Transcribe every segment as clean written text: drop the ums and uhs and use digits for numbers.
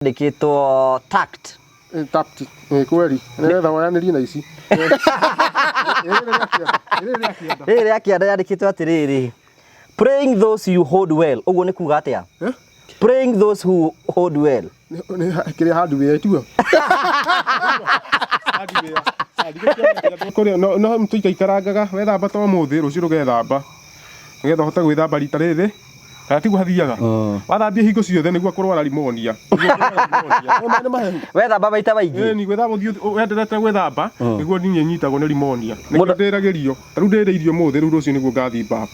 Yandĩkĩtwo tact. Tact. Kweli. Nĩgetha woyanĩrie na ici. Rĩrĩ rĩa kĩanda yandĩkĩtwo atĩrĩrĩ, praying those you hold well. Ũguo nĩ kuga atĩa? Praying those who hold well. Kĩrĩa hardware tiguo? Kũrĩa no tũikaikarangaga wethamba ta ũmũthĩ rũciũ ndũgethamba nĩgetha ũhote gwĩthamba rita rĩrĩ kana tiguo hathiaga wathambia hingo ciothe nĩguo kũrwara rimonia. Nĩ mahehu. Wethamba maita maingĩ. Ĩni gwĩthamba ũthiĩ wenderete gwĩthamba nĩguo niĩ nyitagwo nĩ rimonia. Nĩkĩo ndĩragĩrio. Ta rĩu ndĩrĩirio ũmũthĩ rĩu rũciũ nĩguo ngathiĩ babu.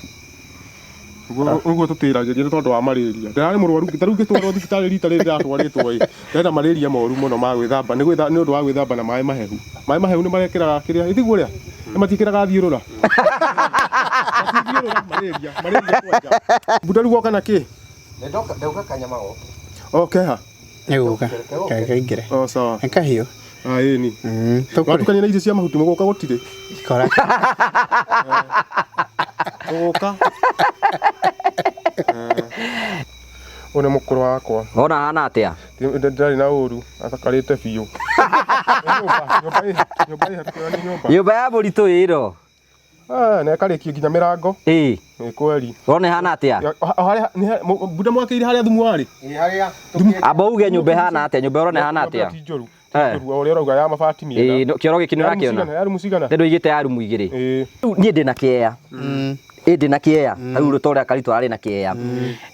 Nĩguo tũtĩragĩrio nĩ tondũ wa malaria. Ndĩrarĩ mũrwaru ta rĩu ngĩtwarwo thibitarĩ rita rĩrĩ ndĩratwarĩtwo ĩ, ndĩrĩ na malaria moru mũno ma gwĩthamba nĩ ũndũ wa gwĩthamba na maĩ mahehu. Maĩ mahehu nĩ marekĩraga kĩrĩa, ĩ tiguo ũrĩa? Nĩ matiĩkĩraga thiũrũra? Matithiũrũra malaria, malaria kwanja. Buda rĩu woka na kĩ? Ndauga kanyama goke. O keha? Nĩgũka. Kaingĩre. O sawa. Nĩ kahiũ. Ah, ĩni. Tũkũrĩ. Watukania na irio cia mahuti mũgũka gũtirĩ. Kora. Mũgũka. Ũyũ nĩ mũkũrũ wakwa. Wona hana atĩa? Ndarĩ na ũru, athakarĩte biũ. Nyũmba nyũmba ĩ hakuhĩ nĩ nyũmba. Nyũmba ya mũritũ ĩno. Ah, na ĩkarĩkia nginya mĩrango. Ĩĩ. Nĩ kweli. Wona ĩhana atĩa? Buda mwakĩire harĩa thumu warĩ? Ĩ harĩa. Amba uge nyũmba ĩhana atĩa? Nyũmba ũrona ĩhana atĩa? Ti njũru. Njũru o ũrĩa ũrauga ya mabati mĩena. Ĩĩ, kĩoro gĩkĩ nĩ ũrakĩona? Ya rumu cigana? Nĩ ndoigĩte ya rumu igĩrĩ. Ĩĩ. Rĩu niĩ ndĩna kĩea. Ĩ ndĩna kĩea. Rĩu rĩ ta ũrĩa Karitũ ararĩ na kĩea.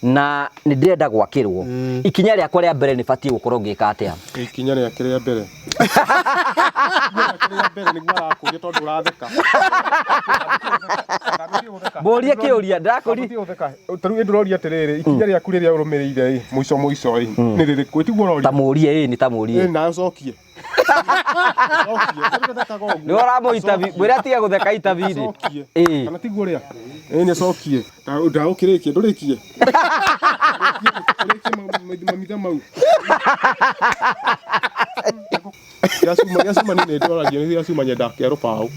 Na nĩ ndĩrenda gwakĩrwo. Ikinya rĩakwa rĩa mbere nĩ batiĩ gũkorwo ngĩka atĩa? Ikinya rĩake rĩa mbere. Ikinya rĩake rĩa mbere nĩguo arakũria tondũ ũratheka. Mbũrie kĩũria, ndĩrakũria. Ta rĩu ndĩroria atĩrĩrĩ, ikinya rĩaku rĩrĩa ũrũmĩrĩire ĩ, mũico mũico ĩ, nĩ rĩrĩkũ? Ĩ tiguo ũroria? Ta mũrie ĩ, nĩ ta mũrie. Ĩ nawe ũcokie. Nĩ ũramũ interview, mwĩre atige gũtheka interview-inĩ. Acokie. Ĩĩ. Kana tiguo ũrĩa? Ĩ nĩ acokie. Ndagũkĩrĩkie, ndũrĩkie. Ũrĩkie mamitha mau. Gĩa cuma nĩ ndoragia nĩ gĩa cuma nyenda kĩa rũbaũ.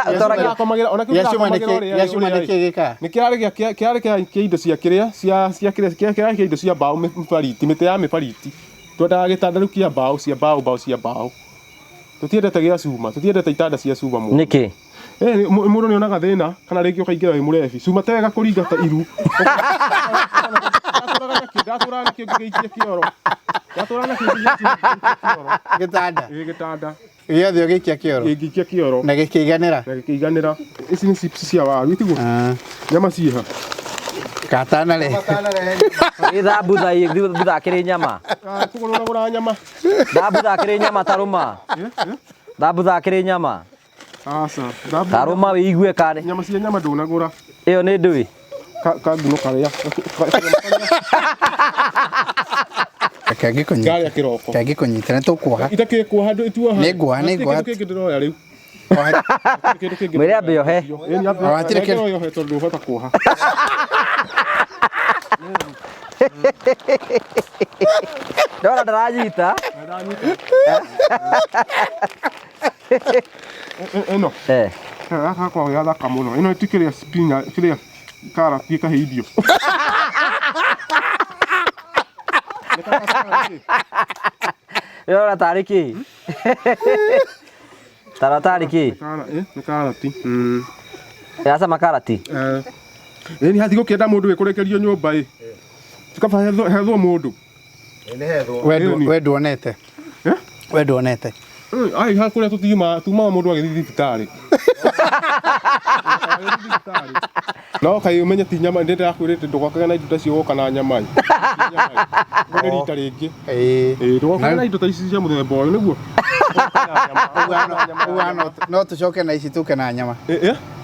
Ũtoragia- Ona kĩu Gĩa cuma kĩrakomagĩra nĩkĩ- ũrĩa gĩa cuma ũrĩa- nĩkĩ gĩkaga? Nĩ kĩrarĩ gĩa kĩrarĩ kĩa indo cia kĩrĩa cia cia kĩrĩa kĩrarĩ kĩa indo cia mbaũ mĩbariti mĩtĩ ya mĩbariti. Twendaga gĩtanda rĩu kĩa mbaũ cia mbaũ mbaũ cia mbaũ. Tũtiendete gĩa cuma, tũtiendete itanda cia cuma mũno. Nĩkĩ? Mũndũ nĩ onaga thĩna kana rĩngĩ ũkaingĩra wĩ mũrebi. Cuma ta ĩyo ĩgakũringa ta iru. Ndatũraga nakĩo ngĩgĩikia kĩoro. Ndatũraga nakĩo ngĩgĩikia kĩoro. Gĩtanda. Ĩĩ gĩtanda. Gĩothe ũgĩikia kĩoro. Ngĩikia kĩoro. Na gĩkĩiganĩra. Na gĩkĩiganĩra. Ici nĩ chips cia waru tiguo? Nyama ciĩha? Katanare. Ĩ thambutha ĩ thambutha akĩrĩ nyama. Kũgũra ũragũra nyama. Thambutha akĩrĩ nyama tarũma. Thambutha akĩrĩ nyama. Aca. Tarũma wĩigue kare. Nyama cia nyama ndũnagũra. Ĩyo nĩ ndũĩ. Kanguno karĩa. Reke ngĩkũnyite. Ngarĩa kĩroko. Reke ngĩkũnyite nĩ tũkuoha. Itakĩrĩ kuoha ndũ ituoha. Nĩ nguoha, nĩ nguoha. Kĩndũ kĩngĩ ndĩroya rĩu. Mwĩre ambe ohe. O, hatirĩ kĩndũ. Yohe tondũ ndũhota kuoha. Ndona ndaranyita. Ĩno. Eh. Gaka kwa gathaka mũno. Ĩno ti kĩrĩa spinach, kĩrĩa karati ĩkahĩithio. Ndĩrona tarĩ kĩ? Tara tarĩ kĩ? Nĩ karati. Ĩracama karati. Ĩni hathi gũkĩenda mũndũ wĩkũrĩkĩrio nyũmba ĩ. Kaba hethwo mũndũ. We nduonete. We nduonete. Ai ha kũrĩa tũtiuma tumaga mũndũ agĩthiĩ thibitarĩ. No kaĩ ũmenye ti nyama ndĩ ndĩrakwĩrĩte ndũgokage na indo ta icio woka na nyama ĩ. Nĩ rita rĩngĩ. Ĩĩ. Ndũgokage na indo ta ici cia mũthemba ũyũ nĩguo. No tũcoke na ici tũke na nyama.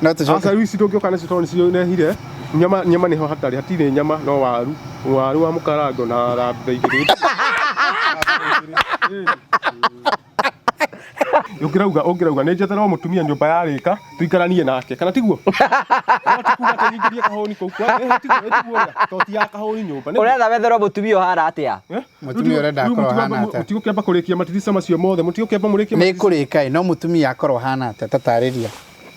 No tũcoke. Aca rĩu ici ndũngĩũka nacio tondũ nĩcio nehire. Nyama nyama nĩho hatarĩ hatirĩ nyama no waru. Waru wa mũkarango na thambutha igĩrĩ. Ũngĩrauga ũngĩrauga nĩ njetherwo mũtumia nyũmba yarĩka tũikaranie nake kana tiguo? No ti kuga atĩ nyingĩrie kahũni kũu. Tiguo tiguo ũrĩa to ti ya kahũni nyũmba. Ũretha wetherwo mũtumia ũhana atĩa? Mũtumia ũrenda akorwo ahana atĩa? Mũtigũkĩamba kũrĩkia matirisa macio mothe mũtigũkĩamba mũrĩkie. Nĩ kũrĩka ĩ no mũtumia akorwo ahana atĩa tatarĩria.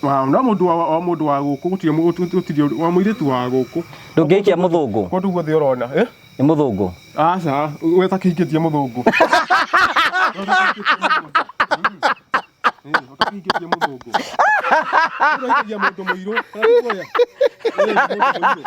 No mũndũ wa mũndũ wa gũkũ gũtirĩ gũtirĩ wa mũirĩtu wa gũkũ. Ndũngĩikia mũthũngũ. Kũndũ guothe ũrona. Nĩ mũthũngũ. Aca, we ũtakĩhikĩtie mũthũngũ. Ũtakĩhikĩtie mũthũngũ. Ũrahikagia mũndũ mũirũ. Ũrĩa? Mũndũ mũirũ.